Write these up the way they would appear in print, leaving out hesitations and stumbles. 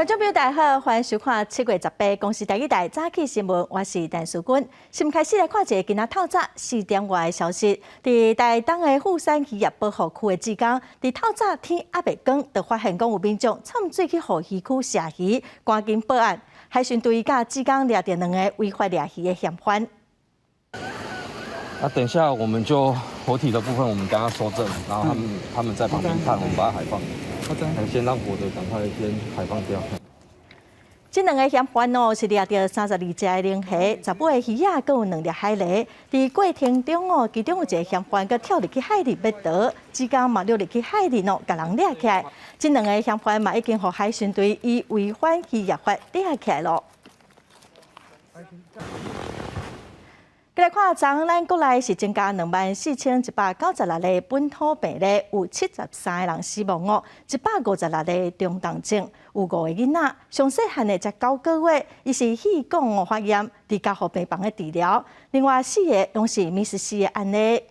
觀眾朋友大家好，歡迎收看7月18公視台語台早起新聞，我是陳淑君。先開始來看一个今仔透早4點外的消息，佇台東的富山漁業保護區的志工，佇透早天猶未光，就發現講有民眾衝水去予漁區射魚，趕緊報案。海巡隊佮志工掠著兩個違法掠魚的嫌犯。那等一下我們就活體的部分，我們剛剛收證，然後他們在旁邊看，我們把它海放。先讓活的趕快先海放掉。這兩个嫌犯哦，是掠著32隻的龍蝦、10尾魚仔，閣有兩粒海螺。佇過程中哦，其中有一个嫌犯閣跳入去海裡欲逃，志工嘛掠入去海裡哦，共人掠起來。這兩个嫌犯嘛已經予海巡隊以違反漁業法掠起來囉。來看，昨昏咱國內是增加24,196例本土病例，有73個人死亡哦，156例中重症，有五个囡仔，上細漢的才9個月，伊是氣管哦發炎，佇加護病房咧治療。另外四个攏是 MIS-C 的案例。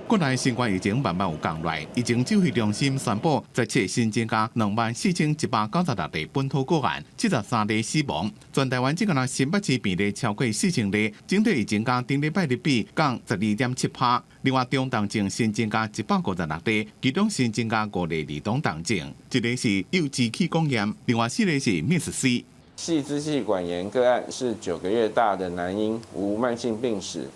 國內新冠疫情慢慢有降落，疫情指揮中心宣布，17新增加24,196例本土個案，73例死亡。全台灣這個新北市病例超過4000例，整體疫情佮頂禮拜日比降12.7趴。另外，中重症新增加156例，其中新增加五例兒童重症，一个是幼稚氣管炎，另外四个是 MIS-C。細支氣管炎個案是9個月大的男嬰，無慢性病史。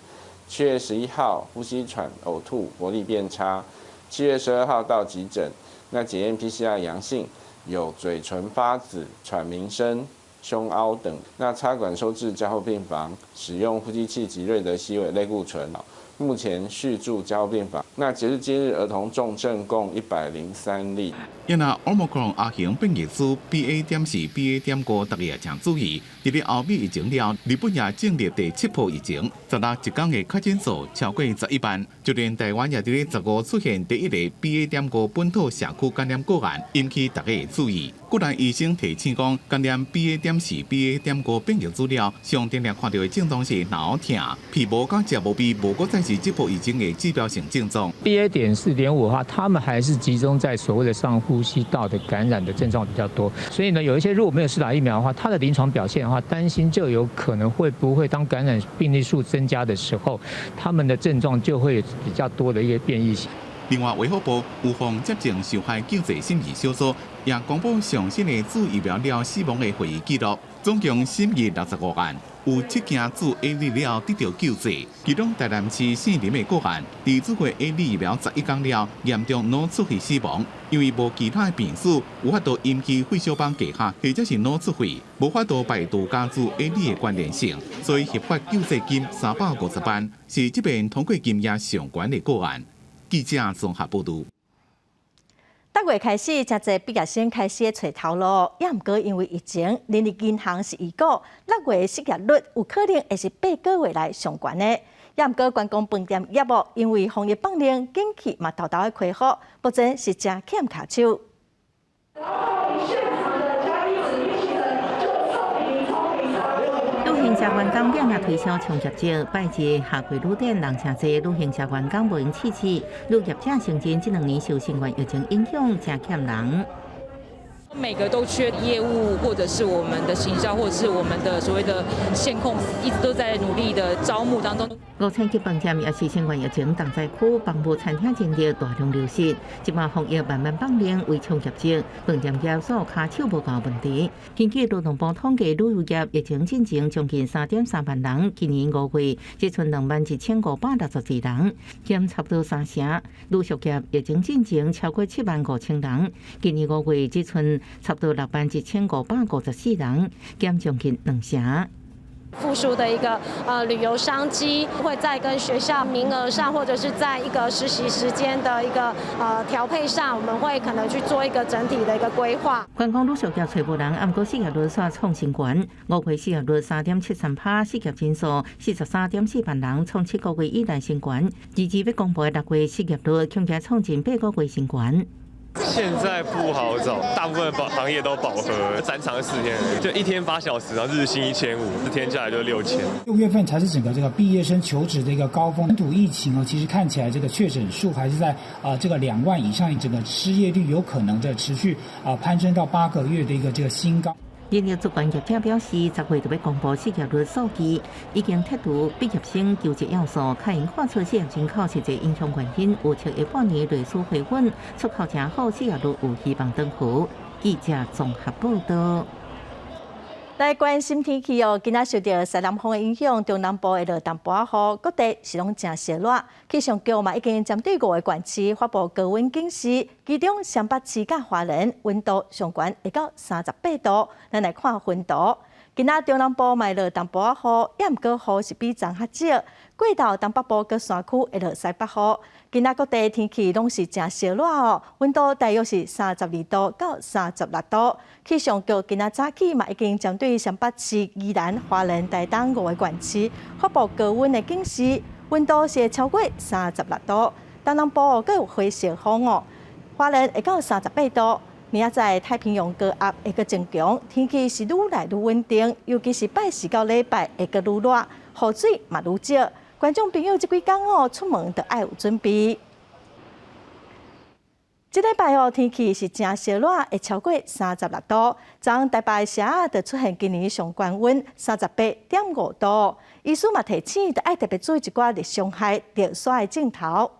7月11號呼吸喘、嘔吐、活力變差。7月12號到急診，那檢驗 PCR 陽性，有嘴唇發紫、喘鳴聲、胸凹等。那插管收治加護病房，使用呼吸器及瑞德西韋類固醇。目前續住加護病房。那截至今日，兒童重症共103例。因為 Omicron 亞型變異株 BA.4、BA.5，大家也誠注意。佇咧歐美疫情了，日本也進入第七波疫情，16一工的確診數超過11萬。就連台灣也佇咧15出現第一例 BA.5本土社區感染個案，引起大家的注意。國內醫生提醒講，感染 BA.4、BA.5變異株了，上定定看著的症狀是腦痛、鼻無佮食無味，無閣再是這波疫情的指標性症狀。 BA.4.5的話，他們還是集中在所謂的上呼吸道的感染的症狀比較多，所以呢，有一些如果沒有施打疫苗的話，它的臨床表現的話，擔心就有可能會不會當感染病例數增加的時候，他們的症狀就會比較多的一個變異性。另外，衛福部預防接種受害救濟審議小組也公布上新的注疫苗了死亡的會議記錄，總共審議65案，有七件注 AZ 了得著救濟，其中台南市姓林的個案，佇注過 AZ 疫苗11工了，嚴重腦出血死亡，因為無其他的病史，無法度引起血小板低下或者是腦出血，無法度排除佮注 AZ 的關聯性，所以核發救濟金350萬，是這遍通過金額上懸的個案。記者綜合報導。逐月開始，誠濟畢業生開始揣頭路，也毋過因為疫情，人力銀行是預估六月失業率有可能會是8個月來上懸的。也毋過觀光飯店業哦，因為防疫放令，景氣嘛沓沓的恢復，目前是誠欠跤手。旅行社員工拼命推銷衝業績，拜日夏季旅店人誠濟，旅行社員工無閒試試。旅業者承認這兩年受新冠疫情影響，誠欠人。每個都缺業務，或者是我們的行銷，或者是我們的所謂的線控，一直都在努力的招募當中。五星級飯店也是新冠疫情重災區，房務餐廳人力大量流失。這擺防疫慢慢放寬，為衝業績，飯店業所跤手無夠問題。根據勞動部統計，旅遊業疫情進前將近3.3萬人，今年5月只賰21,564人，減差不多三成。旅宿業疫情進前超過7萬5千人，今年5月只賰差不多61,554人，減將近兩成。復甦的一個旅遊商機，會在跟學校名額上，或者是在一個實習時間的一個調配上，我們會可能去做一個整體的一個規劃。觀光旅宿業揣無人，毋過失業率煞創新高，5月失業率3.73趴，失業人數43.4萬人，創7個月以來新高。截至欲公布的6月失業率，恐驚創近8個月新高。現在不好找，大部分行業都飽和，展場4天，就一天8小時，然後日薪1500，4天下來就6000。 6月份才是整個這個畢業生求職的一個高峰。本土疫情哦，其實看起來這個確診數還是在這個2萬以上，整個失業率有可能在持續攀升到8個月的一個這個新高。人力資源業者表示，10月就欲公布失業率數據，已經剔除畢業生求職要素，較𪜶看出失業人口實際影響原因，預測下半年內需回穩，出口誠好，失業率有希望轉負。記者綜合報道。來關心天氣哦，今仔受著西南風的影響，中南部會落淡薄仔雨，各地是攏誠燒熱。氣象局嘛已經針對五個縣市發布高溫警示，其中雙北市佮花蓮溫度上懸會到38度。咱來看溫度，今仔中南部嘛會落淡薄仔雨，也毋過雨是比昨較少。過晝東北部佮山區會落西北雨。今仔各地天氣攏是誠燒熱哦，溫度大約是32度到36度。氣象局今仔早起嘛已經針對雙北市、宜蘭、花蓮、台東五個縣市發布高溫的警示，溫度是會超過三十六度。東南部閣有火燒風哦，花蓮會到38度。明仔載太平洋高壓會閣增強，天氣是愈來愈穩定，尤其是拜四到禮拜會閣愈熱，雨水嘛愈少。觀眾朋友，這幾工哦，出門著愛有準備。這禮拜哦，天氣是誠燒熱，會超過三十六度。昨台北時仔就出現今年上懸溫38.5度。醫師嘛提醒，著愛特別注意一寡熱傷害、熱痧的症頭。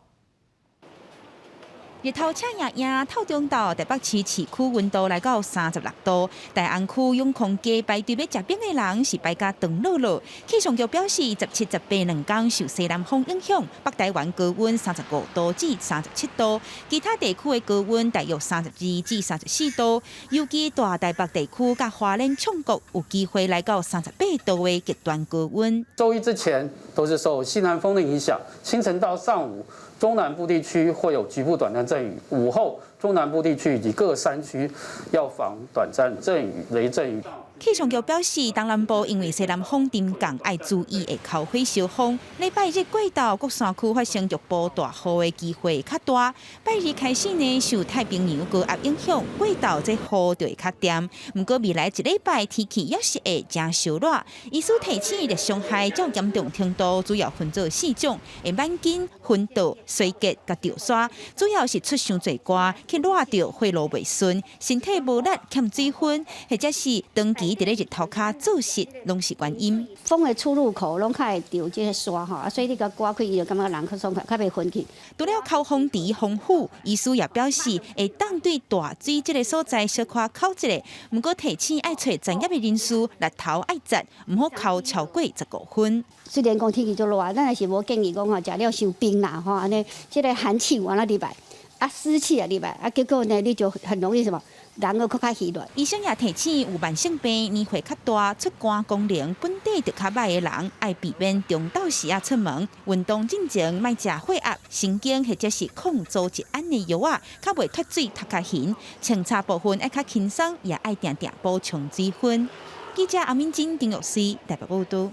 日頭赤炎炎，透中晝台北市市區溫度來到三十六度，大安區永康街排隊欲食冰的人是排甲長落落。氣象局表示，17、18兩工受西南風影響，北台灣高溫35度至37度，其他地區的高溫大約32至34度。尤其大台北地區佮花蓮衝谷有機會來到38度的極端高溫。週一之前都是受西南風的影響，清晨到上午，中南部地區會有局部短暫陣雨，午後中南部地區以及各山區要防短暫陣雨、雷陣雨。氣象局表示，東南部因為西南風沉降，愛注意會烤火燒風。禮拜日過晝，各山區發生局部大雨的機會較大。拜二開始呢，受太平洋高壓影響，過晝這雨就會較恬。毋過未來一禮拜天氣猶是會誠燒熱。醫師提醒，熱傷害較嚴重程度主要分做四種：會滿筋、昏倒、衰竭佮著痧。主要是出傷濟汗，去熱著血路袂順，身體無力、欠水分，或者是長期佇咧日頭跤做事，攏是原因。風的出入口攏較會著這个痧吼，所以你共刮開，伊就感覺人較爽快，較袂昏去。除了口風池風雨，醫師也表示會當對大水這个所在小可哭一下。毋過提醒愛揣專業的人士，日頭愛節，毋好哭超過15分。雖然講天氣足熱，咱也是無建議講吼，食了傷冰啦吼，按呢，這个寒氣往那入來，啊濕氣也入來，啊結果呢，你就很容易什麼？人閣較虛弱。醫生也提醒，有慢性病、年歲較大、出汗功能本底就較䆀的人，愛避免中晝時仔出門。運動進前莫食血壓、神經或者是抗組織胺的藥仔，較袂脫水脫較頻。穿插部分愛較輕鬆，也愛定定補充水分。記者阿敏珍、丁玉思台北報導。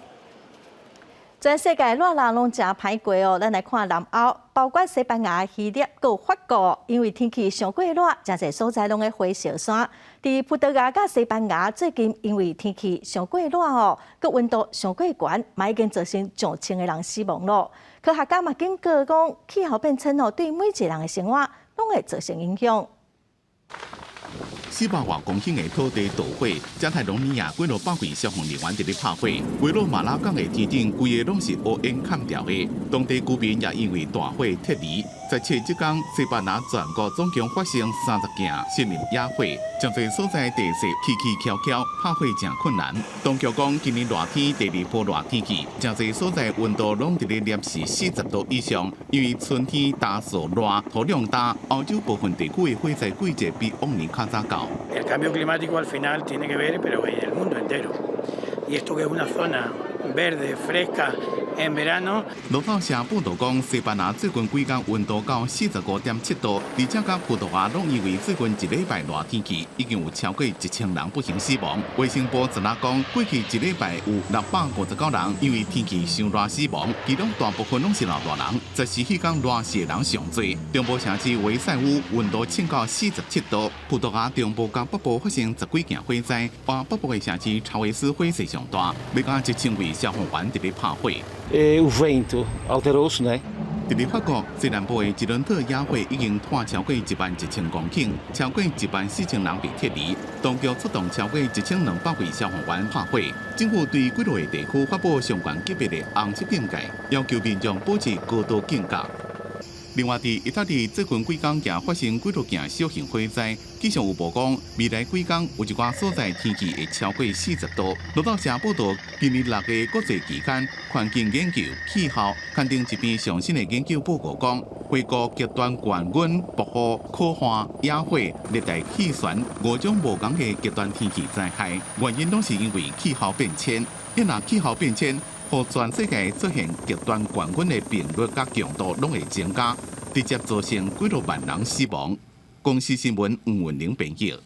全世界熱人攏誠歹過哦，咱來看南歐，包括西班牙、希臘、閣法國，因為天氣傷過熱，誠濟所在攏咧火燒山。佇葡萄牙佮西班牙最近因為天氣傷過熱哦，閣溫度傷過懸，嘛已經造成上千個人死亡咯。科學家嘛警告講，氣候變遷哦，對每一個人的生活攏會造成影響。400外公頃的土地著火，加泰隆尼亞幾落百位消防人員佇咧拍火。圭洛馬拉港的天頂，規个攏是烏煙崁掉的。當地居民也因為大火撤離。17這工，西班牙全國總共發生30件森林野火，誠濟所在地勢起起蹺蹺，拍火誠困難。當局講，今年熱天第二波熱天氣，誠濟所在溫度攏佇咧攝氏40度以上。因為春天乾燥熱，土壤焦，歐洲部分地區的火災季節比往年較早到。 El cambio climático al final tiene que ver, pero en el mundo entero. Y esto que es una zona verde, fresca, en verano。路透社報道講，西班牙最近幾工溫度到45.7度，而且佮葡萄牙攏因為最近一禮拜熱天氣，已經有超過1000人不幸死亡。衛生部昨仔講，過去一禮拜有659人因為天氣傷熱死亡，其中大部分攏是老大人，十四彼工熱死的人上濟。中部城市維賽烏溫度衝到47度，葡萄牙中部佮北部發生十幾件火災，而北部的城市查維斯火勢上大，欲加1000位消防員佇咧拍火。 O vento alterou-se, né? 佇咧法國西南部的吉倫特野火已經拖超過11,000公頃，超過14,000人被撤離。當局出動超過1200位消防員拍火。政府對幾落個地區發布上懸級別的紅色警戒，要求民眾保持高度警覺。另外，佇意大利最近幾工也發生幾落件小型火災，氣象預報講，未來幾工有一寡所在天氣會超過40度。路透社報道，今年六个國際期刊《環境研究氣候》刊登一篇上新的研究報告，講回顧極端高溫、暴雨、洘旱、野火、熱帶氣旋五種無仝的極端天氣災害，原因攏是因為氣候變遷。一若氣候變遷，予全世界出現極端高溫的頻率佮強度攏會增加，直接造成幾若萬人死亡。公視新聞吳文玲編譯。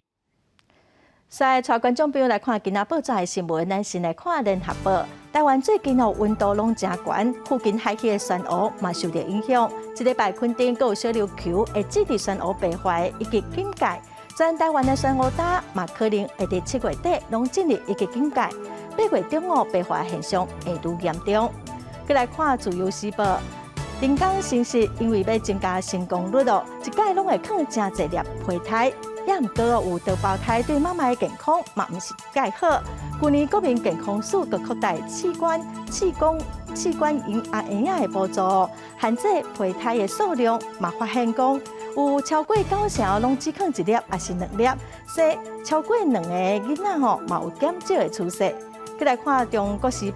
來帶觀眾朋友來看今仔報紙的新聞，咱先來看聯合報。台灣最近哦溫度攏誠懸，附近海域的珊瑚嘛受著影響。這禮拜墾丁閣有小琉球會置佇珊瑚白化一級警戒，全台灣的珊瑚礁嘛可能會佇7月底攏進入一級警戒。8月中哦白化現象會愈嚴重。閣來看自由時報，人工生殖因為欲增加成功率哦，一擺攏會囥誠濟粒胚胎，也毋過有多胞胎對媽媽的健康嘛毋是蓋好。去年國民健康署閣擴大試管、試管、試管嬰兒嬰仔的補助，限制胚胎的數量，嘛發現講有超過九成攏只囥一粒，抑是兩粒，生超過兩個囡仔吼嘛有減少的趨勢。閣來看《中國時報》，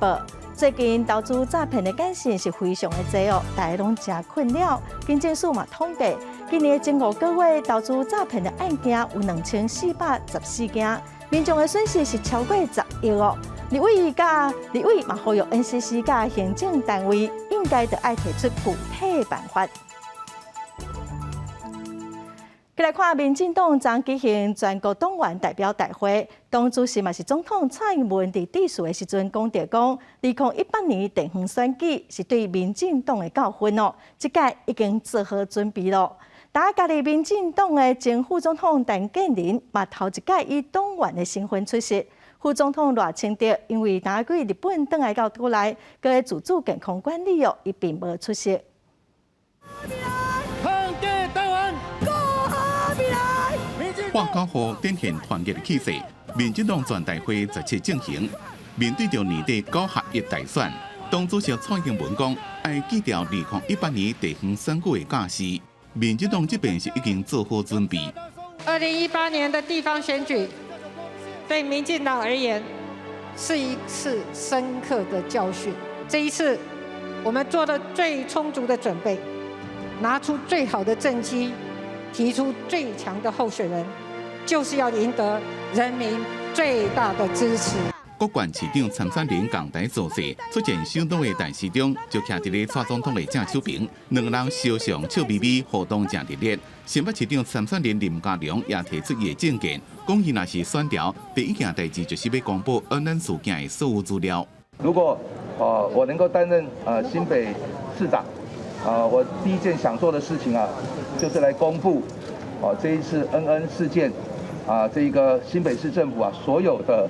最近投資詐騙的簡訊是非常的濟哦，大家攏誠困擾。警政署嘛統計，今年前5個月投資詐騙的案件有2414件，民眾的損失是超過10億哦。立委佮立委嘛呼籲 NCC 佮行政單位應該著愛提出具體辦法。閣來看民進黨昨舉行全國黨員代表大會，黨主席嘛是總統蔡英文佇致辭的時陣講著講，2018年地方選舉是對民進黨的教訓哦，這屆已經做好準備咯。打家己民進黨的前副總統陳建仁嘛頭一屆以黨員的身份出席。副總統賴清德因為昨去日本轉來到國內，閣咧自主健康管理哦，伊並無出席。團結台灣，掛口號展現團結的氣勢。民進黨全代會17進行，面對著年底九合一大選，黨主席蔡英文講，愛記著2018年地方選舉的教訓。民進黨這邊是已經做好準備。 2018年的地方選舉，對民進黨而言是一次深刻的教訓。這一次，我們做了最充足的準備，拿出最好的政績，提出最強的候選人，就是要贏得人民最大的支持。各縣市長參選人仝台造勢，出現首都的陳時中就徛佇咧蔡總統的正手爿，兩个人相相笑眯眯，互動誠熱烈。新北市長參選人林佳龍也提出伊的政見，講伊若是選著，第一件代誌就是欲公布恩恩事件的所有資料。如果我能夠擔任新北市長，啊，我第一件想做的事情啊，就是來公布哦這一次恩恩事件啊，這一個新北市政府啊所有的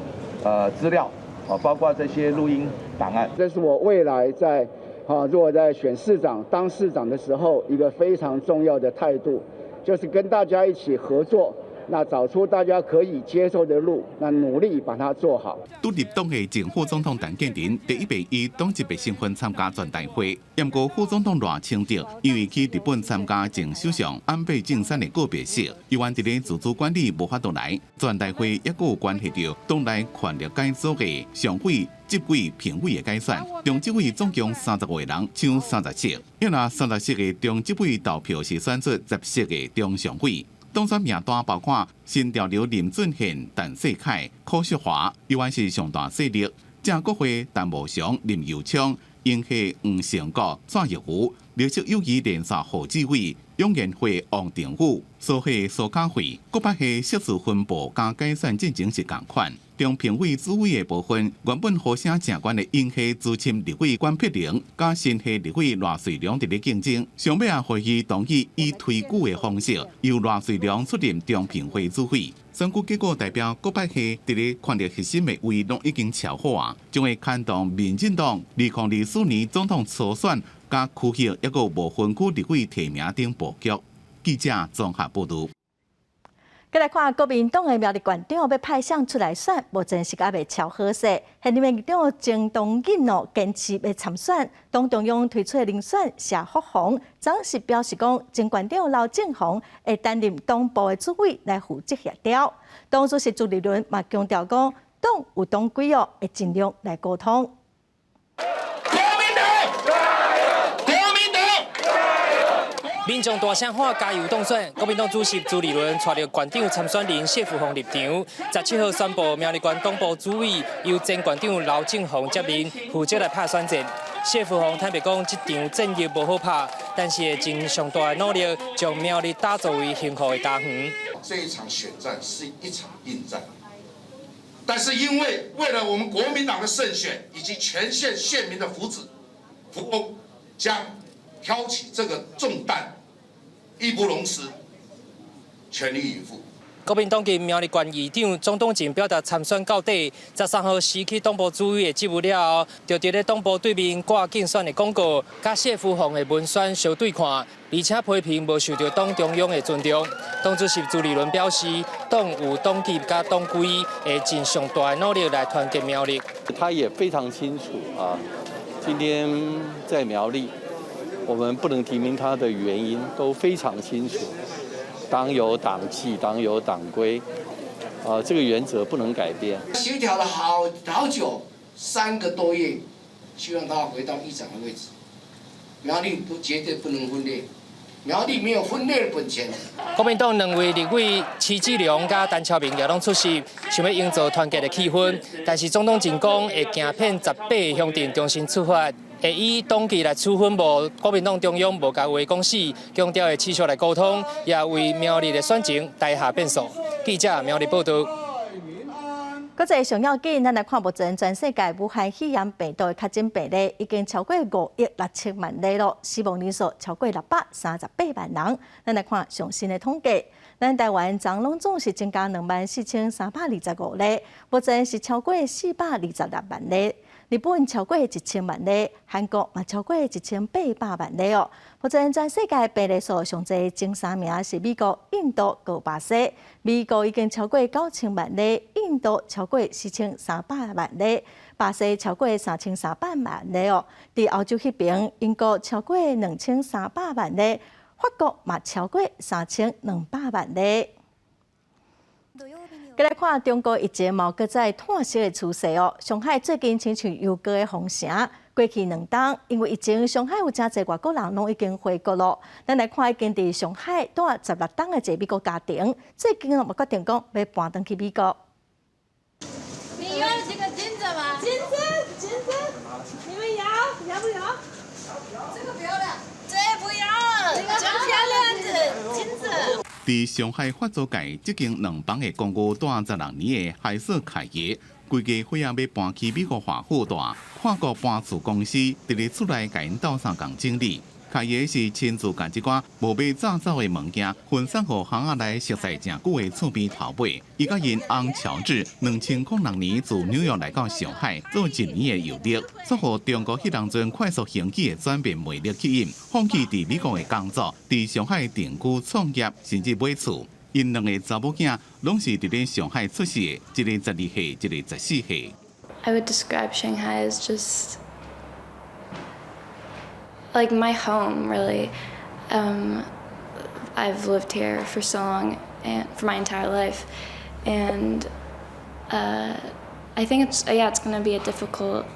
資料啊，包括這些錄音檔案。這是我未來在啊，如果在選市長、當市長的時候，一個非常重要的態度，就是跟大家一起合作，那找出大家可以接受的路，那努力把它做好。獨立黨的前副總統陳建仁第一擺以黨籍的身份參加全代會，毋過副總統賴清德因為去日本參加前首相安倍晉三的告別式，猶原佇咧自主管理無法度來。全代會抑閣有關係著黨內權力改組的常委、執委、評委的改選，中執委總共35個人搶30席，因為30席的中執委投票是選出10席的中常委。當選名單包括新潮流林俊憲、陳世凱、柯淑華，猶原是上大勢力。正國會陳茂祥、林右昌、英系黃成國、蔡玉如，綠色友誼連線何志偉、楊元輝、王定宇、蘇系蘇嘉慧，國北系席次分布佮改選進程是仝款。中評會主委的部分，原本呼聲誠懸的英系資深立委關碧玲，佮新系立委賴瑞隆佇咧競爭。上尾仔會議同意以推舉的方式，由賴瑞隆出任中評會主委。選舉結果代表國北系佇咧權力核心的位攏已經敲好啊，將會牽動民進黨2024年總統初選佮區域抑閣無分區立委提名等布局。記者綜合報導。閣來看國民黨的苗栗縣長欲派誰出來選，目前是猶未敲好勢。現任縣長曾東錦哦，堅持欲參選，黨中央推出的人選謝福弘，昨昏表示講，前縣長劉政鴻會擔任黨部的主委來負責協調。黨主席朱立倫嘛強調講，黨有黨規哦，會盡量來溝通。國民黨，國民黨，民眾大聲喊加油當選，國民黨主席朱立倫帶著縣長參選人謝福弘入場，17號宣布苗栗縣黨部主委由前縣長劉政鴻接任，負責來拍選戰。謝福弘坦白講，這場戰役無好拍，但是會盡上大的努力，將苗栗打造為幸福的家園。這一場選戰是一場硬戰，但是因為為了我們國民黨的勝選以及全縣縣民的福祉，福弘將挑起這個重擔，義不容辭，全力以赴。國民黨籍苗栗縣議長鍾東錦表達參選到底，13號辭去黨部主委的職務了後，就佇咧黨部對面掛競選的廣告，佮謝福弘的文宣相對看，而且批評無受著黨中央的尊重。黨主席朱立倫表示，黨有黨紀佮黨規，會盡上大的努力來團結苗栗。他也非常清楚啊，今天在苗栗，我們不能提名他的原因都非常清楚。黨有黨紀，黨有黨規，啊，這個原則不能改變。協調了好好久，3個多月，希望他回到議長的位置。苗栗不絕對不能分裂，苗栗沒有分裂的本錢。國民黨兩位立委徐志良佮陳超明也攏出席，想欲營造團結的氣氛。但是鍾東錦講會行遍18個鄉鎮重新出發。會以黨紀來處分無？國民黨中央無共話講死，強調會持續來溝通，也為苗栗的選情埋下變數。記者苗栗報導。國際上要緊，咱來看目前全世界武漢肺炎病毒的確診病例已經超過5億6千萬例囉，死亡人數超過638萬人。咱來看上新的統計，咱台灣昨攏總是增加24,325例，目前是超過426萬例。日本超過1000萬例，韓國嘛超過1800萬例哦。目前全世界病例數上濟前三名是美國、印度、閣巴西。美國已經超過9000萬例，印度超過4300萬例，巴西超過3300萬例哦。佇歐洲彼邊，英國超過2300萬例，法國嘛超過3200萬例。閣來看中國疫情嘛，閣再湠息的趨勢哦。上海最近親像又閣咧封城，過去2冬因為疫情，上海有誠濟外國人攏已經回國囉。咱來看已經佇上海蹛16冬的一個美國家庭，最近嘛決定講欲搬轉去美國。你要這個金子嗎？金子，金子，你們要要不要？這個不要了，這不要，這漂亮的金子。佇上海法租界這間兩房的公寓蹛16年的海瑟凱耶，規家伙仔欲搬去美國華府蹛，跨國搬厝公司佇咧厝內共𪜶鬥相共整理。凱耶是親自共這寡無欲紮走的物件分送予巷仔內熟似誠久的厝邊頭尾。伊佮𪜶翁喬治2006年自紐約來到上海做一年的遊歷，煞予中國彼當陣快速興起的轉變魅力吸引，放棄佇美國的工作，佇上海定居創業，甚至買厝。𪜶兩个查某囝攏是佇咧上海出世的，一个12歲，一个14歲。 I would describe Shanghai as just like my home, really. I've lived here for so long and for my entire life, and I think it's yeah, it's gonna be a difficult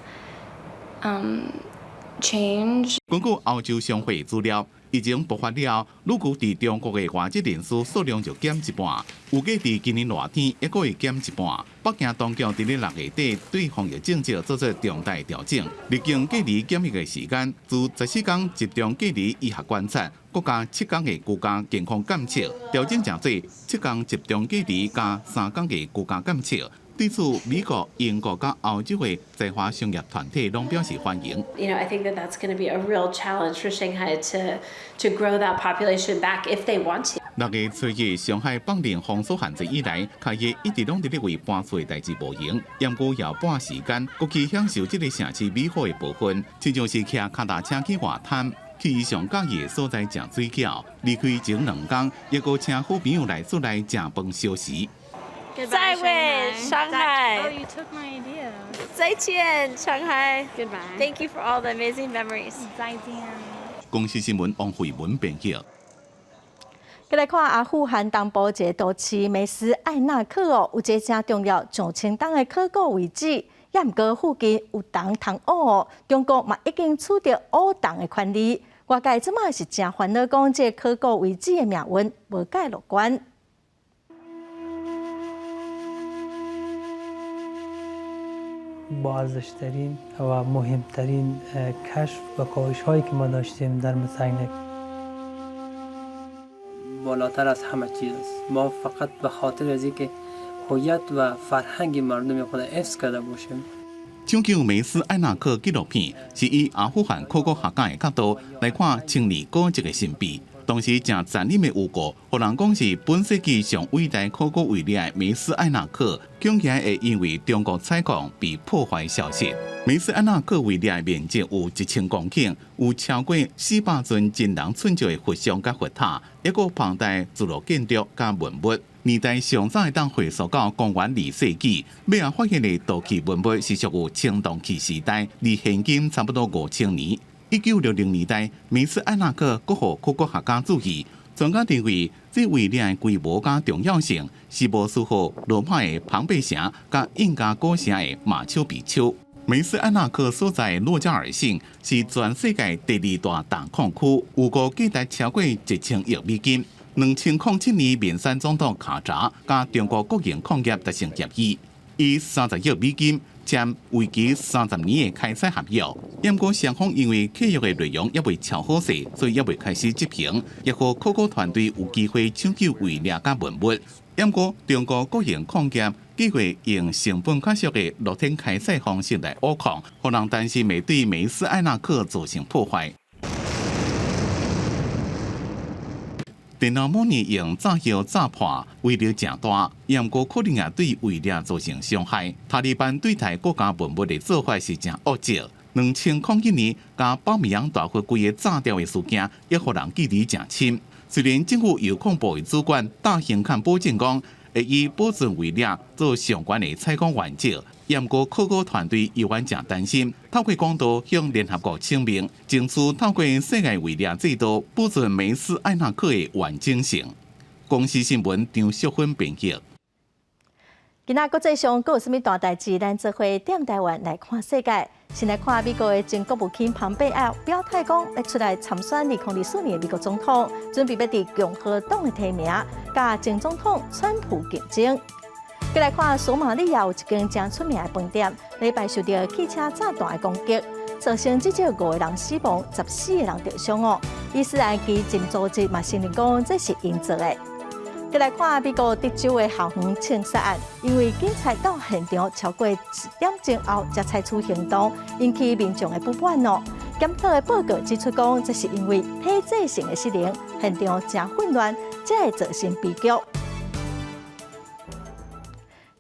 change. 根據歐洲商會資料，疫情爆發了，預估佇中國的外籍人士數量就減一半，預計佇今年熱天猶閣會減一半。北京當局佇咧6月底對防疫政策做出重大調整，入境隔離檢疫的時間自14天集中隔離醫學觀察，閣加7天的居家健康監測，調整成做7天集中隔離加3天的居家監測。對此，美國、英國佮歐洲的在華商業團體攏表示歡迎。 I think that that's going to be a real challenge for Shanghai to grow that population back if they want to. 6月初一，上海放令封鎖限制以來，開業一直攏佇咧為搬厝的代誌無閒，毋過也半時間，閣去享受這個城市美好的部分，親像是騎跤踏車去外灘，去伊上佮意的所在食水餃。離開前2工，猶閣請好朋友來厝內食飯相辭。再會，上海。 Oh, you took my idea. 再見，上海。 Goodbye. Thank you for all the amazing memories. 再見。公視新聞王慧文編譯。閣來看阿富汗東部一个都市梅斯艾納克哦，有一个誠重要上千冬的考古遺址，也毋過附近有銅通挖哦。中國嘛已經取得挖銅的權利，外界這馬是誠煩惱，講這个考古遺址的命運無蓋樂觀。 با ارزشترین و مهمترین کشف و کاوش هایی که ما داشتیم در مس عینک. بالاتر از همه چیز است. ما فقط به خاطر از اینکه هویت و فرهنگ مردم خود حفظ کرده باشیم. 搶救梅斯艾納克紀錄片是以阿富汗考古學家的角度來看千年古蹟的神秘。當時誠殘忍的預告，予人講是本世紀上偉大考古遺跡的梅斯艾納克，恐驚會因為中國採礦被破壞消失。梅斯艾納克遺跡的面積有1000公頃，有超過400尊真人寸石的佛像佮佛塔，猶閣龐大聚落建築佮文物。年代上早會當回溯到公元2世紀，尾仔發現的陶器文物是屬於青銅器時代，離現今差不多5000年。1960年代，梅斯艾納克閣予考古學家注意，專家認為這遺跡的規模佮重要性是無輸予羅馬的龐貝城佮印加古城的馬丘比丘。梅斯艾納克所在的洛加爾省是全世界第二大銅礦區，預估價值超過1000億美金。2007年，民選總統卡扎佮中國國營礦業達成協議，以30億美金簽為期30年的開採合約。毋過雙方因為契約的內容猶未敲好勢，所以猶未開始執行，也予考古團隊有機會搶救遺跡佮文物。毋過中國國營礦業計劃用成本較俗的露天開採方式來挖礦，予人擔心會對梅斯艾納克造成破壞。電腦模擬用炸藥炸破，威力誠大，毋過可能也對遺跡造成傷害。塔利班對待國家文物的做法是誠惡質。2001年，共巴米揚大佛規个炸掉的事件，也予人記得誠深。雖然政府鈾礦部的主管大興坎保證講，會以保存遺跡做上懸的採礦原則，毋過考古團隊猶原誠擔心，透過管道向聯合國請命，爭取透過世界遺跡制度保存梅斯艾納克的完整性。公視新聞張淑芬編譯。今仔國際上閣有啥物大代誌？咱做伙踮台灣來看世界。先來看美國的前國務卿龐貝奧表態講，欲出來參選2024年的美國總統，準備欲佇共和黨的提名，佮前總統川普競爭。閣來看索馬里亞有一間誠出名的飯店，禮拜受著汽車炸彈的攻擊，造成至少五個人死亡，14個人著傷哦。伊斯蘭激進組織嘛承認講，這是𪜶做的。閣來看美國德州的校園槍殺案，因為警察到現場超過1點鐘後才採取行動，引起民眾的不滿哦。檢討的報告指出講，這是因為體制性的失靈，現場誠混亂，才會造成悲劇。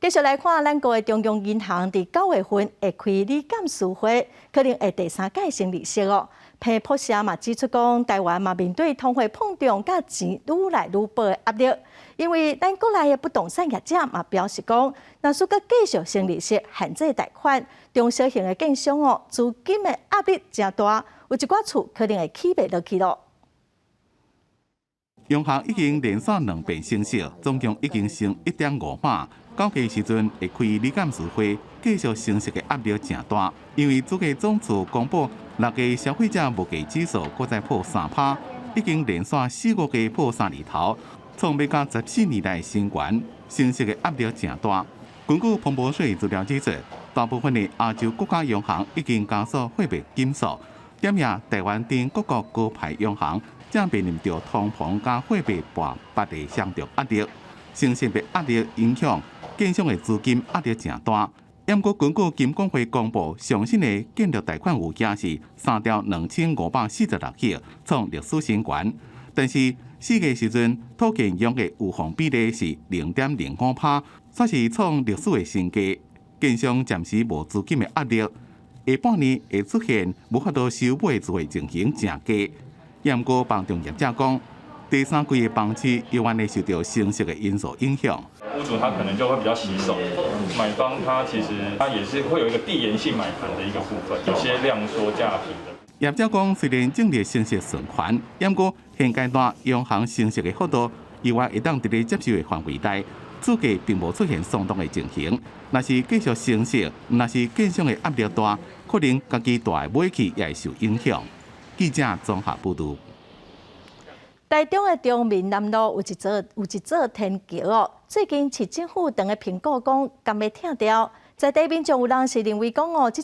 繼續來看，咱國的中央銀行佇9月份會開理監事會，可能會第三屆升利息哦。彭博社嘛指出講，台灣嘛面對通貨膨脹佮錢愈來愈薄的壓力，因為咱國內的不動產業者嘛表示講，若是閣繼續升利息限制貸款，中小型的建商哦，資金的壓力誠大，有一寡厝可能會起袂落去囉。央行已經連續兩遍升息，總共已經升1.5碼。9月時陣會開理監事會，繼續升息的壓力誠大，因為主計總處公布6月消費者物價指數閣再破3趴，已經連續4個月破三字頭，創欲到14年來新高，升息的壓力誠大。根據彭博社資料指出，大部分的亞洲國家央行已經加速貨幣緊縮，點名台灣等各國高牌央行正面臨著通膨佮貨幣跋捌的雙重壓力，升息的壓力影響建商的資金壓力誠大。毋過根據金管會公布上新的建築貸款餘額是3兆2546億，創歷史新高。但是4月時陣土建用的預防比例是0.05%，煞是創歷史的新低。建商暫時無資金的壓力，下半年會出現無法度收買厝的情形誠低。毋過房仲業者講，第三季的房市猶原會受著升息的因素影響。屋主他可能就會比較惜售，買方他其實他也是會有一個遞延性買盤的一個部分，有些量縮價平的。業者講，雖然政策升息順緩，毋過現階段央行升息的幅度，猶原會當佇咧接受的範圍內，厝價並無出現鬆動的情形。若是繼續升息，若是建商的壓力大，可能家己蹛的買氣也會受影響。記者綜合報導。台中的中民南路有一座天橋哦，最近市政府當咧評估講，敢欲拆掉。在地民眾有人是認為講哦，這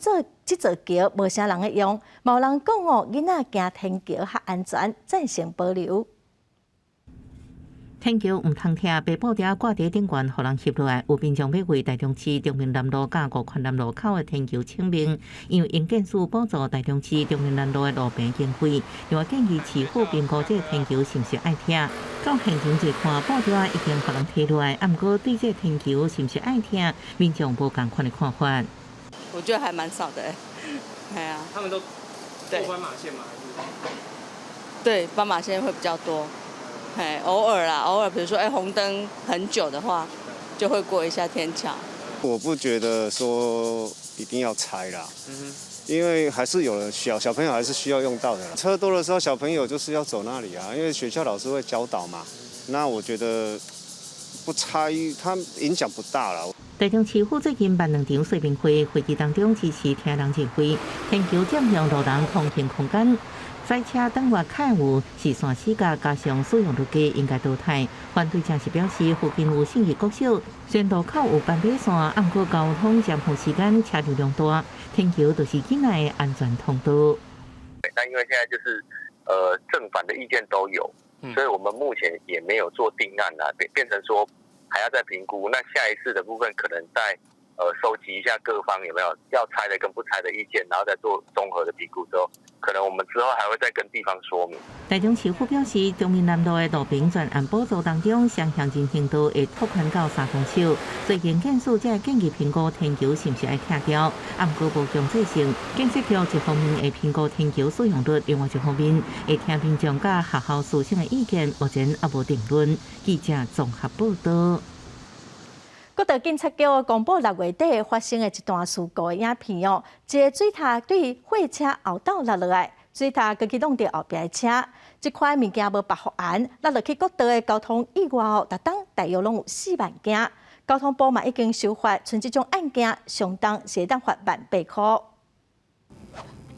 座橋無啥人咧用，嘛有人講哦，囡仔行天橋較安全，贊成保留。天橋毋通拆，白布條掛佇頂懸，予人翕落來。有民眾欲為台中市中民南路佮五權南路口的天橋請命，因為營建署補助台中市中民南路的路平經費，另外建議市府評估這個天橋是毋是愛拆。到現場一看，布條已經予人提落來，啊，毋過對這個天橋是毋是愛拆，民眾無仝款的看法。我覺得還蠻少的，係啊。他們都過斑馬線嗎？對，斑馬線會比較多。嘿，偶爾啦，偶爾，比如說，哎，紅燈很久的話，就會過一下天橋。我不覺得說一定要拆啦，因為還是有人需要，小朋友還是需要用到的。車多的時候，小朋友就是要走那裡啊，因為學校老師會教導嘛。那我覺得不拆，它影響不大啦。台中市府最近辦兩場說明會，會議當中支持聽人認為，天橋佔用路人通行空間。賽車等外客有視線死角，加上使用率低，應該淘汰。反對者是表示，附近有信義國小，雖然路口有斑馬線，毋過交通尖峰時間車流量大，天橋就是囡仔的安全通道。那因為現在就是正反的意見都有，所以我們目前也沒有做定案啦，變成說還要再評估。那下一次的部分可能再收集一下各方有沒有要拆的跟不拆的意見，然後再做綜合的評估之後，可能我們之後還會再跟地方說明。台中市府表示，中民南路的路平全案補助當中，雙向人行道會拓寬到3公尺。所以營建署才會建議評估天橋是毋是愛拆掉，啊，毋過無強制性。建設局一方面會評估天橋使用率，另外一方面會聽民眾佮學校師生的意見，目前猶無定論。記者綜合報導。國道警察局公布6月底發生的一段事故的影片哦，一个水塔對貨車後斗落落來，水塔閣去挵著後壁的車，這款物件無縛護絚，落落去國道的交通意外哦，逐冬大約攏有4萬件。交通部嘛已經修法，像這種案件上重是會當罰18,000塊。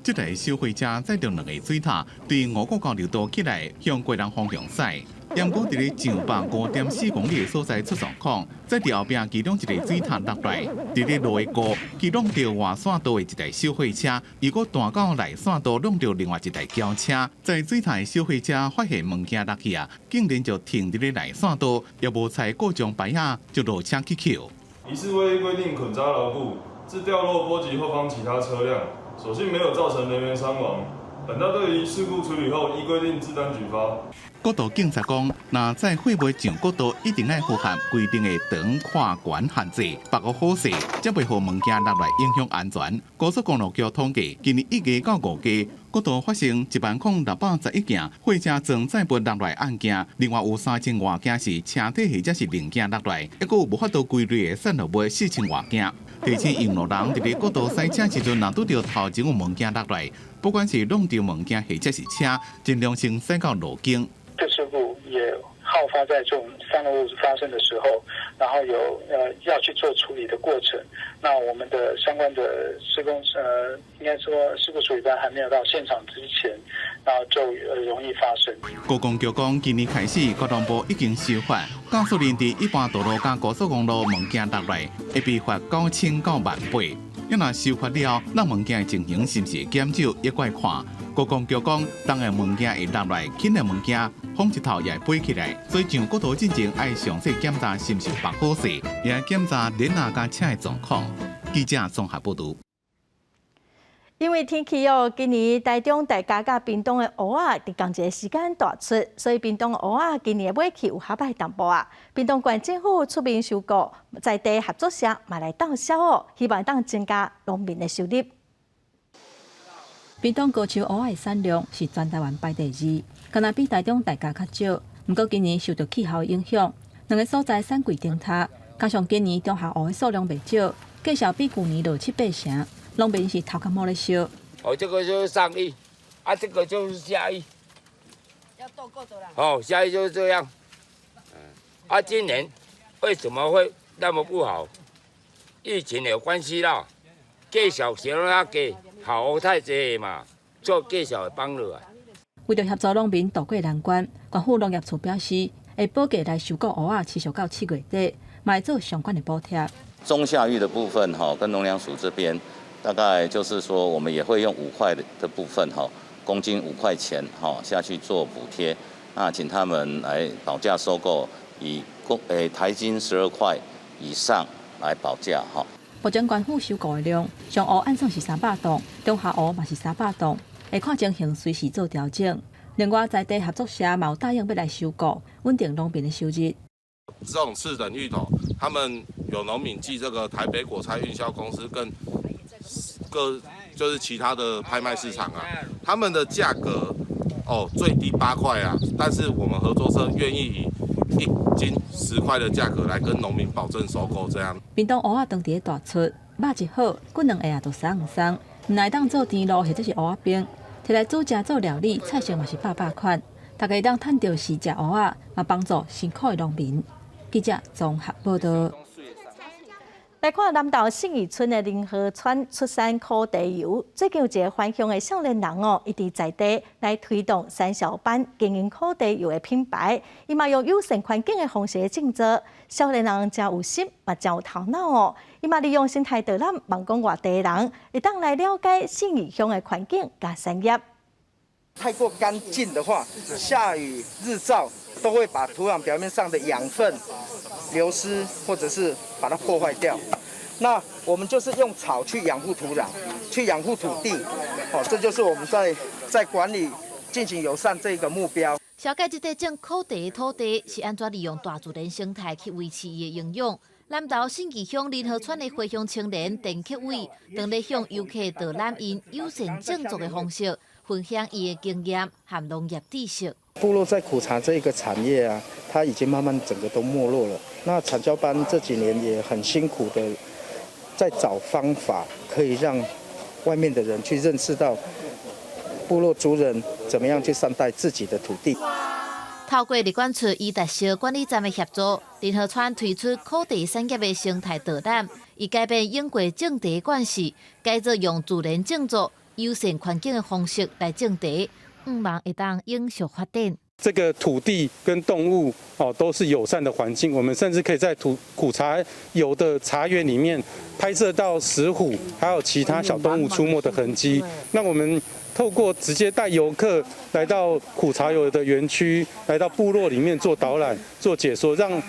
這台小貨車載著兩個水塔，對五股交流道起來向基隆方向駛。毋過佇咧上百5.4公里的所在出狀況，載佇後壁其中一个水塔落來，佇咧路的高，去挵著外線道的一台小貨車，又閣彈到內線道挵著另外一台轎車。載水塔的小貨車發現物件落去啊，竟然就停佇咧內線道，也無揣故障牌仔就落車去抾。疑似未依規定捆紮牢固，致掉落波及後方其他車輛，所幸沒有造成人員傷亡。本大隊於事故處理後，依規定治單舉發。國道警察講，若載貨物上國道，一定愛符合規定的長寬懸限制，縛予好勢，才袂予物件落來影響安全。高速公路局統計，今年1月到5月，國道發生10,611件貨車裝載物落來案件，另外有3,000外件是車體或者是零件落來，猶閣有無法度歸類的散落物4,000外件。提醒用路人佇咧國道駛車時陣，若拄著頭前有物件落來，不管是挵著物件或者是車，盡量先駛到路肩。這事故也好發在這種散落物發生的時候，然後有要去做處理的過程。那我們的相關的施工，應該說事故處理班還沒有到現場之前，然後就容易發生。高工局講，今年開始，交通部已經修法，駕駛人佇一般道路佮高速公路物件落來，會被罰9000到18,000。啊若修法了，落物件的情形是毋是減少，猶閣愛看。觀光局講，重的物件會落來，輕的物件風一透也會飛起來，所以上國道進前愛詳細檢查是毋是縛好勢，也愛檢查輪仔佮車的狀況。記者綜合報導。因為天氣哦，今年台中大家佮屏東的芋仔佇仝一个時間大出，所以屏東的芋仔今年的尾氣有較歹淡薄仔。屏東縣政府出面收購，在地合作社嘛來鬥銷哦，希望當增加農民的收入。屏東高樹芋仔的產量是全台灣排第二，敢若比台中大家較少。毋過今年受著氣候影響，兩个所在產季頂跤，加上今年中下芋的數量袂少，價數比舊年落七八成。農民是頭殼毛咧燒。哦，這個就是上衣，啊，這個就是下衣。要倒過啦。哦，下衣就是這樣。啊，今年為什麼會那麼不好？疫情有關係啦，價數少啦，給好太濟嘛，做價數會幫落來。為著協助農民渡過難關，縣府農業處表示，會保價來收購芋仔，持續到7月底，嘛會做相關的補貼。中下芋的部分，哈，跟農糧署這邊。大概就是說，我們也會用5塊的部分，哈，公斤5塊錢，哈下去做補貼，那請他們來保價收購，以公台斤12塊以上來保價，哈。目前縣府收購的量，上芋按算是300噸，中下芋嘛是300噸，會看情形隨時做調整。另外，在地合作社嘛有答應欲來收購，穩定農民的收入。這種次等芋頭，他們有農民寄這個台北果菜運銷公司跟各就是其他的拍賣市場啊，他們的價格哦最低8塊啊，但是我們合作社願意以1斤10塊的價格來跟農民保證收購，這樣。屏東芋仔當地大出，肉質好，骨兩下就鬆鬆，毋但會當做甜露或者是芋仔冰，提來煮食做料理，菜色嘛是百百款。大家會當趁著時食芋仔，嘛幫助辛苦的農民。記者綜合報導。來看南投信義村的林河川出山苦茶油，最近有一个返鄉的少年人哦，伊佇在地來推動產銷班經營苦茶油的品牌，伊嘛用友善環境的方式種植，少年人誠有心，嘛誠有頭腦哦，伊嘛利用生態導覽，望講外地人會當來了解信義鄉的環境佮產業。太過乾淨的話，下雨、日照都會把土壤表面上的養分流失，或者是把它破壞掉。那我們就是用草去養護土壤，去養護土地，哦，這就是我們在管理進行友善這個目標。小解這塊種苦茶的土地是按怎利用大自然生態去維持伊的營養。南投信義鄉林河村的回鄉青年鄧克偉，當咧向遊客導覽𪜶友善種作的方式，分享伊的經驗和農業知識。部落在苦茶這個產業啊，它已經慢慢整個都沒落了。那產銷班這幾年也很辛苦的在找方法，可以讓外面的人去認識到部落族人怎麼樣去善待自己的土地。透過疾管處與特色管理站的協助，林河川推出苦茶產業的生態導覽，以改變永過種茶慣勢，改做用自然種作、友善環境的方式來種茶，向望會當永續發展。這個土地跟動物哦都是友善的環境，我們甚至可以在土苦茶油的茶園裡面拍攝到石虎，還有其他小動物出沒的痕跡。那我們透過直接帶遊客來到苦茶油的園區，來到部落裡面做導覽、做解說，讓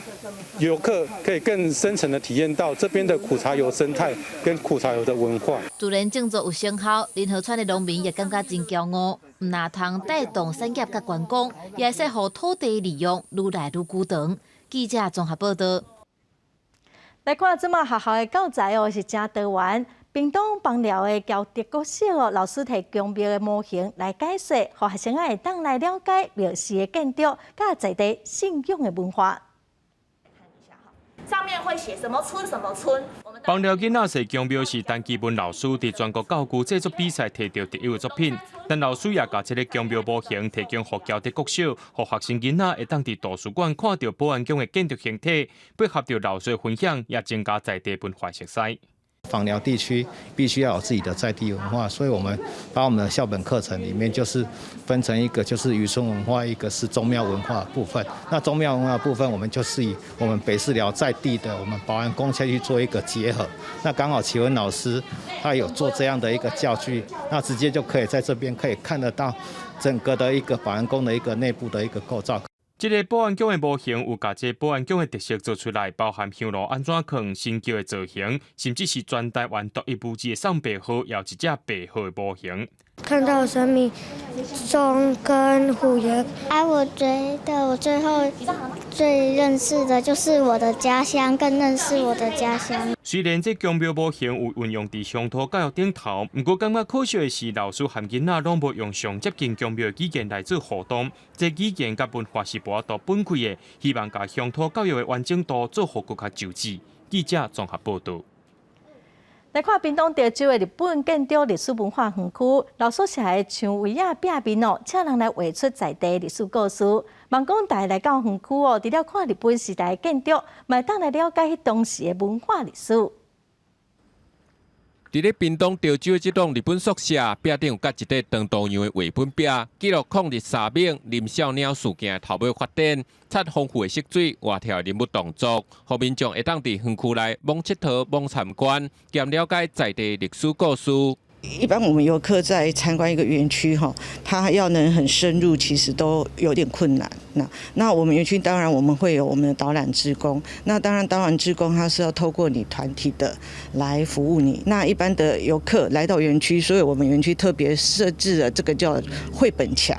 遊客可以更深層的體驗到這邊的苦茶油生態跟苦茶油的文化。自然種作有成效，林河川的農民也感覺真驕傲。毋但通帶動產業佮觀光，也會使予土地利用愈來愈久長。記者綜合報導。來看這馬學校的教材哦，是誠多元。屏東枋寮的僑德國小哦，老師提宮廟的模型來解說，予學生仔會當來了解廟寺的建築，佮在地信仰的文化。上面會寫什麼村什麼村。枋寮囡仔踅宮廟是陳其文老師佇全國教具製作比賽提著第一個作品。陳老師也共這個宮廟模型提供予僑德國小，予學生囡仔會當佇圖書館看著保安宮的建築形體，配合著老師的分享，也增加在地文化色彩。枋寮地區必須要有自己的在地文化，所以我們把我們的校本課程裡面就是分成一個就是漁村文化，一個是宗廟文化部分。那宗廟文化部分，我們就是以我們北勢寮在地的我們保安宮下去做一個結合。那剛好啟文老師他有做這樣的一個教具，那直接就可以在這邊可以看得到整個的一個保安宮的一個內部的一個構造。這个保安宮的模型有共這保安宮的特色做出來，包含香爐按怎囥、神轎的造型，甚至是全台灣獨一無二的送白鶴，也有一隻白鶴的模型。看到神明鐘跟虎爺，啊，我覺得我最後最認識的就是我的家鄉，更認識我的家鄉。雖然這宮廟模型有運用佇鄉土教育頂頭，毋過感覺可惜的是，老師和囡仔攏無用上接近宮廟的語言來做互動。這語言佮文化是無法度分開的，希望共鄉土教育的完整度做予閣較周至。記者綜合報導。來看屏東潮州的日本建築歷史文化園區，老宿舍的牆圍仔壁面哦，請人來畫出在地歷史故事。望講大家來到園區哦，除了看日本時代的建築，嘛會當來了解彼當時的文化歷史。佇咧屏東潮州的這棟日本宿舍，壁頂有蓋一塊長度樣的畫本壁，記錄抗日捎命林少鳥事件的頭尾發展，插豐富的色水、活跳的人物動作，予民眾會當佇園區內罔𨑨迌、罔參觀，兼了解在地歷史故事。一般我們遊客在參觀一個園區，哈，他要能很深入，其實都有點困難。那我們園區當然我們會有我們的導覽志工，那當然導覽志工他是要透過你團體的來服務你。那一般的遊客來到園區，所以我們園區特別設置了這個叫繪本牆，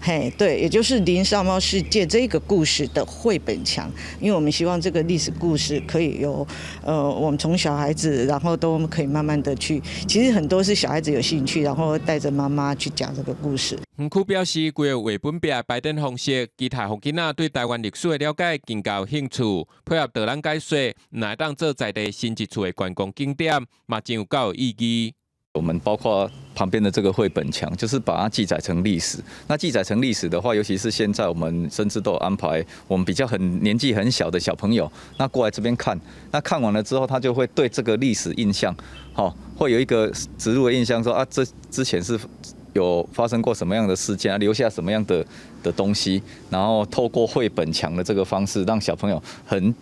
嘿，對，也就是林少貓事件這個故事的繪本牆，因為我們希望這個歷史故事可以由，我們從小孩子，然後都可以慢慢的去，其實很多是小孩子有興趣，然後帶着媽媽去講這個故事。園區表示，規個繪本壁排展方式，期待予囡仔對台灣歷史的了解更加有興趣。配合導覽解說，若會當做在地新一處的觀光景點，嘛真有教育意義。我們包括旁邊的這個繪本牆，就是把它記載成歷史。那記載成歷史的話，尤其是現在我們甚至都有安排我們比較很年紀很小的小朋友，那過來這邊看，那看完了之後，他就會對這個歷史印象，好，會有一個植入的印象，說啊，這之前是有發生過什麼樣的事件，啊，留下什麼樣的東西，然後透過繪本牆的這個方式，讓小朋友很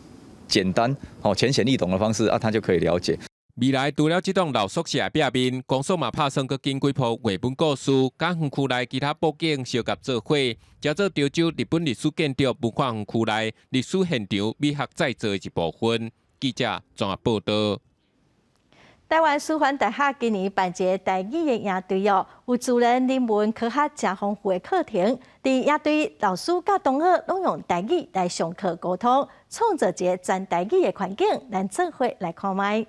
簡單、哦淺顯易懂的方式啊，他就可以了解。未來除了這棟老宿舍壁面，公所嘛拍算閣加幾鋪繪本故事，佮園區內其他布景相佮做伙，成做潮州日本歷史建築文化園區內歷史現場美學再造的一部分。記者綜合報導。台灣師範大學今年辦一个台語的營隊哦，有自然、人文、科學誠豐富的課程。佇營隊老師佮同學攏用台語來上課溝通，創造一个全台語的環境。咱做伙來看覓。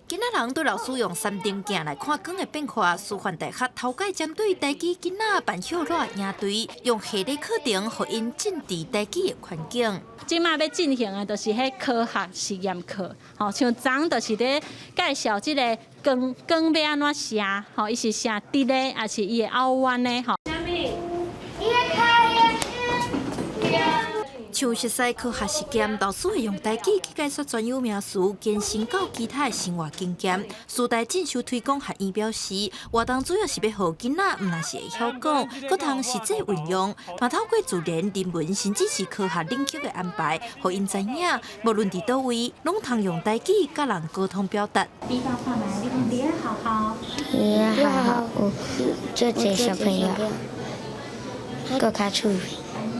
囡仔人對老師用三燈鏡來看光的變化，師範大學頭擺針對台語囡仔辦歇熱營隊，用系列課程予𪜶浸佇台語的環境。這馬欲進行的就是彼科學實驗課，吼，像昨昏就是咧介紹這个光光欲按怎射，吼，伊是射直的，抑是伊會拗彎的，吼。像熟悉科學實驗，老師會用台語去解說專有名詞，延伸到其他的生活經驗。師大進修推廣學院表示，活動主要是欲予囡仔，毋但是會曉講，閣通實際運用，嘛透過自然、人文，甚至是科學領域的安排，予𪜶知影，無論佇佗位，攏通用台語佮人溝通表達。你講看覓，你講佇咧學校，佇咧學校有足濟小朋友，閣較趣味。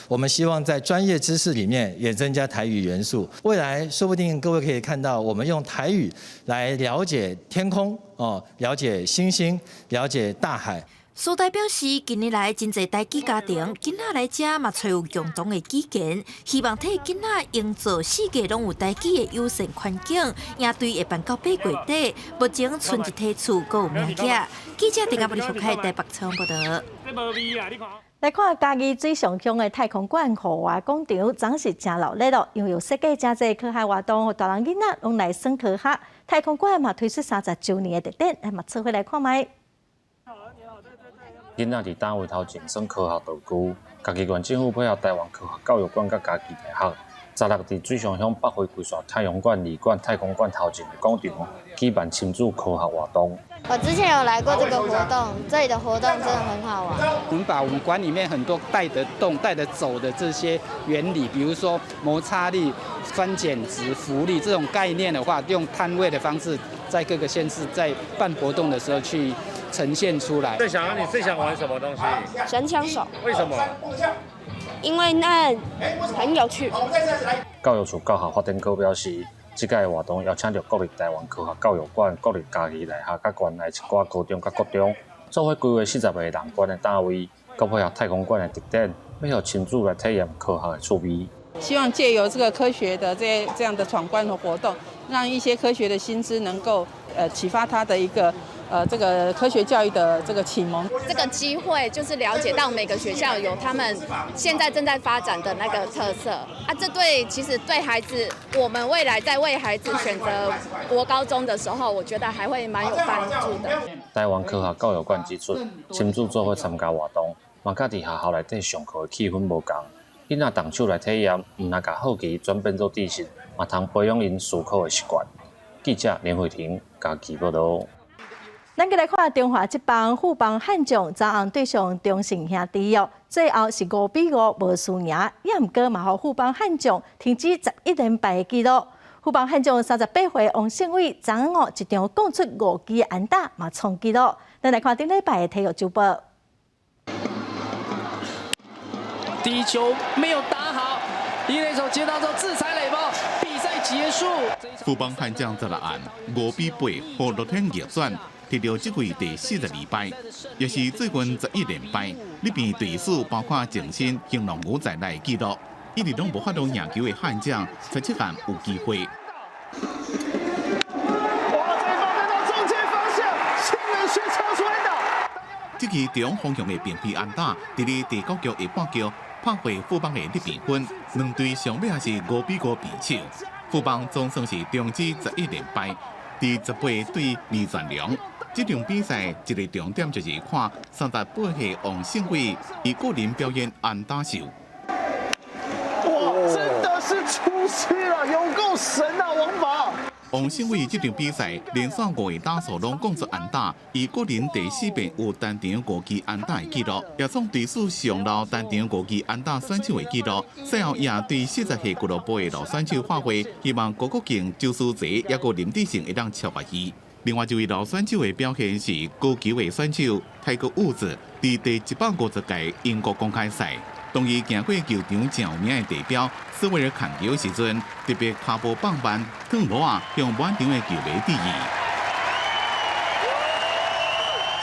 我們希望在專業知識裡面也增加台語元素，未來說不定各位可以看到，我們用台語來了解天空哦，了解星星，了解大海。蘇代表示，近年來真濟台語家庭囡仔來遮嘛，揣有共同的語言，希望替囡仔營造四界攏有台語的友善環境。營隊會辦到8月底，目前賰一梯厝閣有名額。記者鄭阿布里福開台北採訪報道。來看嘉義水上鄉的太空館戶外廣場，昨是誠鬧熱咯，因為有設計誠濟科學活動，予大人囡仔攏來耍科學。太空館嘛推出30週年的特展，來嘛做伙來看覓。囡仔佇單位頭前耍科學道具，嘉義縣政府配合臺灣科學教育館佮嘉義大學，十六佇水上鄉北回歸線太陽館二館太空館頭前的廣場舉辦親子科學活動。我之前有來過這個活動，這裡的活動真的很好玩。我們把我們館裡面很多帶得動、帶得走的這些原理，比如說摩擦力、酸鹼值、浮力這種概念的話，用攤位的方式，在各個縣市在辦活動的時候去呈現出來。最想你最想玩什麼東西？神槍手。為什麼？因為那很有趣。教育處教學發展科表示，這屆活動邀請著國立臺灣科學教育館、國立嘉義大學佮縣內一寡高中佮國中，做伙規劃40個人關的單位，閣配合太空館的特展，欲予親子來體驗科學的趣味。希望借由這個科學的這樣的闖關的活動，讓一些科學的新知能夠啟發他的一個這個科學教育的這個啟蒙。這個機會就是了解到每個學校有他們現在正在發展的那個特色啊，這對其實對孩子，我們未來在為孩子選擇國高中的時候，我覺得還會蠻有幫助的。臺灣科學教育館指出，親子做伙參加活動，嘛佮佇學校內底上課的氣氛無仝。囡仔動手來體驗，毋但共好奇轉變做知識，嘛通培養𪜶思考的習慣。記者連慧婷嘉義報導。咱閣來看中華職棒富邦悍將昨昏對上中信兄弟哦，最後是5比5無輸贏，也毋過嘛，予富邦悍將停止11連敗的紀錄。富邦悍將38歲王勝偉昨昏哦一場摃出五支安打，嘛創紀錄。咱來看頂禮拜的體育週報。第一球沒有打好，一壘手接到之後自踩壘包，比賽結束。富邦悍將十六暗5比8，予樂天逆轉，摕著這季第42敗，也是最近11連敗。裡邊隊史包括前身興農牛在內的紀錄，一直攏無法度贏球的悍將，十七暗有機會。哇！這一棒帶到中間方向，新人學敲出安打。這支中方向的平飛安打，佇咧第九局下半局拍破富邦的得比分，兩隊上尾也是5比5平手。富邦總算是終止11連敗，第18對李全良。這場比賽一個重點就是看38歲王勝偉伊個人表演安打秀。哇！真的是出師了，有夠神啊，王寶！王勝偉這場比賽連續五個打數攏摃出安打，伊個人第四遍有單場五支安打的紀錄，也創隊史上老單場五支安打選手的紀錄。賽後也對40歲俱樂部的老選手發話，希望郭國敬、周書澤抑閣林智勝會當超越伊。另外一位老選手的表現是高球的選手泰國伍茲，佇第150屆英國公開賽。當伊行過球場誠有名的地標斯維爾坎橋時陣，特別跤步放慢，褪帽仔向滿場的球迷致意。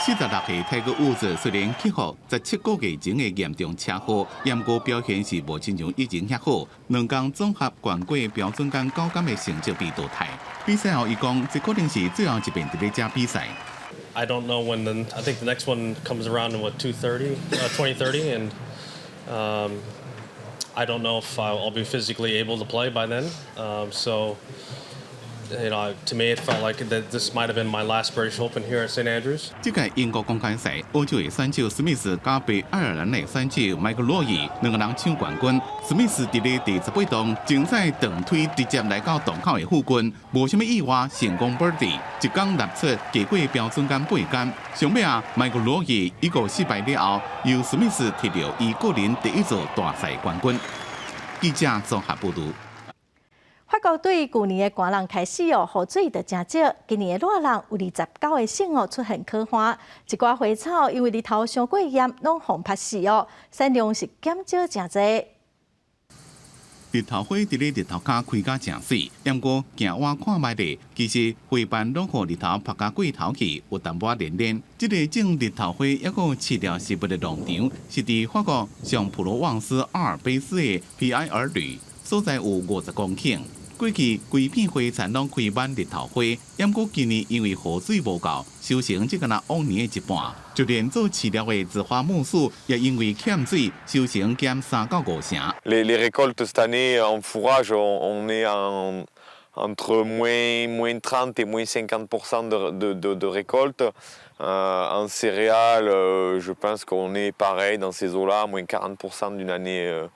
46歲泰國伍茲雖然克服17個月前的嚴重車禍，毋過表現是無親像以前遐好。兩工綜合冠軍標準間九桿的成績被淘汰。比賽後，伊講這可能是最後一遍佇咧遮比賽。 I don't know when the I think the next one comes around in what 2:30, 2030, and I don't know if I'll be physically able to play by then. So, to me, it felt like that this might have been my last British Open here at St Andrews. 這屆英國公開賽，澳洲的選手史密斯佮北愛爾蘭的選手麥克羅伊兩個人搶冠軍。史密斯佇咧第18洞精彩長推直接來到洞口的附近，無啥物意外成功 birdie，一工立出過過標準桿8桿。上尾啊，麥克羅伊一個失敗了後，由史密斯摕著伊個人第一座大賽冠軍。記者綜合報導。法國對舊年的寒冷開始哦，雨水就誠少。今年的熱人有29個省哦出現洘旱，一寡花草因為日頭傷過炎，攏予拍死哦，產量是減少誠濟。日頭花佇咧日頭跤開甲誠媠，毋過行倚看覓咧，其實花瓣攏予日頭曝甲過頭去，有淡薄仔黏黏。這个種日頭花抑閣飼料食物的農場，是佇法國上普羅旺斯阿爾卑斯的皮埃爾呂，所在有50公頃。過去規片花田攏開滿日頭花，毋過今年因為雨水無夠，收成只敢若往年的一半。就連做飼料的紫花苜蓿，也因為欠水，收成減3到5成。 Les récoltes cette année en fourrage, on est entre moins 30 et moins 50% de récolte. En céréales, je pense qu'on est pareil dans ces eaux-là, moins 40% d'une année.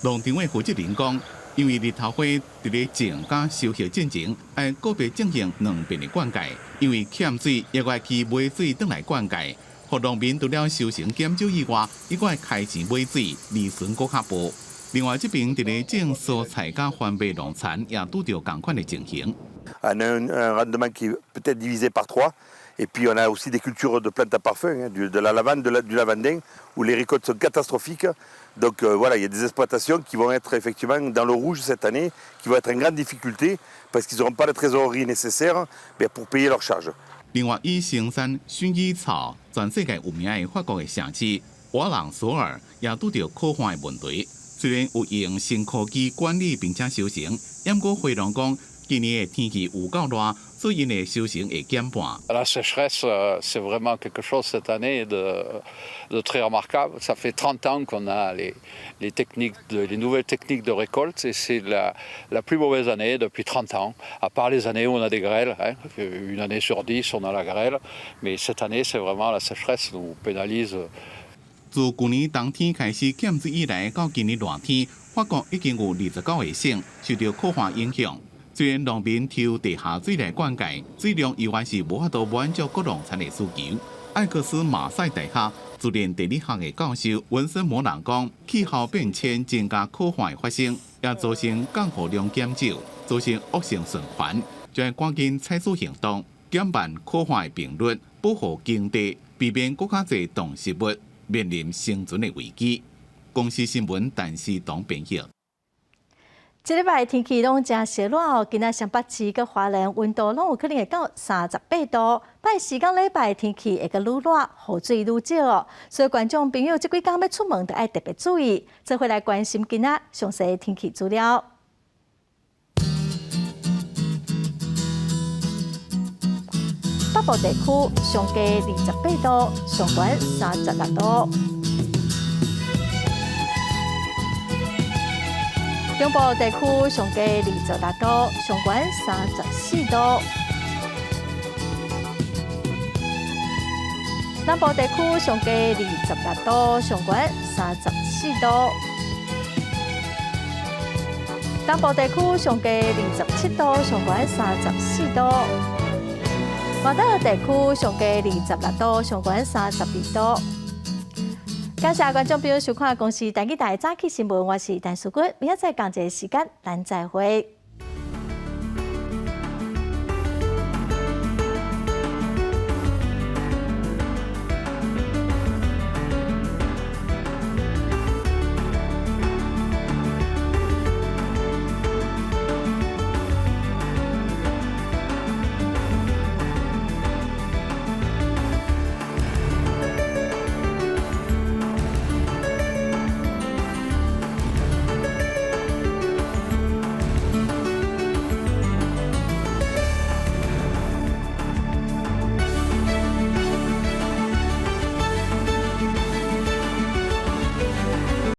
農場的負責人講，因為日頭花佇咧種佮收穫進前，愛個別進行兩遍的灌溉，因為欠水，也愛去買水轉來灌溉。予農民除了收成減少以外，閣愛開錢買水，利潤閣較薄。另外，這邊佇咧種蔬菜佮番麥農田，也拄著仝款的情形。 On a un rendement qui est peut-être divisé par trois. Et puis on a aussi des cultures de plantes à parfum, hein, de la lavande, du lavandin, où les récoltes sont catastrophiques. Donc voilà, il y a des exploitations qui vont être effectivement dans le rouge cette année, qui vont être en grande difficulté parce qu'ils n'auront pas la trésorerie nécessaire pour payer leurs charges. 另外，以生產薰衣草全世界有名的法國的城市瓦朗索爾，也拄著乾旱的問題。雖然有用新科技管理並且收成，毋過花農講，今年的天氣有夠熱，所以𪜶的收成會減半。 La sécheresse, c'est vraiment quelque chose cette année de très remarquable. Ça fait 30 ans qu'on a les nouvelles techniques de récolte et c'est la plus mauvaise année depuis 30 ans, à part les années où on a des grêles, hein. Une année sur 10, on a la grêle. Mais cette année, c'est vraiment la sécheresse nous pénalise. 自舊年冬天開始欠水以來，到今年熱天，法國已經有29個省受著乾旱影響。雖然農民抽地下水來灌溉，水量猶原是無法度滿足各農田的需求。艾克斯馬賽大學自然地理學的教授文森摩朗講，氣候變遷增加乾旱的發生，也造成降雨量減少，造成惡性循環，就愛趕緊採取行動，減慢乾旱的頻率，保護耕地，避免閣較濟動植物面臨生存的危機。公視新聞，陳思東編譯。這禮拜天氣攏誠燒熱哦，今仔雙北市佮花蓮溫度攏有可能會到38度。拜四到禮拜天氣會閣愈熱，雨水愈少哦。所以觀眾朋友這幾工欲出門，著愛特別注意。做伙來關心今仔詳細天氣資料。北部地區上低28度，上懸36度。中部地區上低26度，上懸34度。南部地區上低26度，上懸34度。東部地區上低27度，上懸34度。外島地區上低26度，上懸32度。感謝觀眾朋友收看《公視台語台早起新聞》，我是陳淑君，明仔載仝一个時間，咱再會。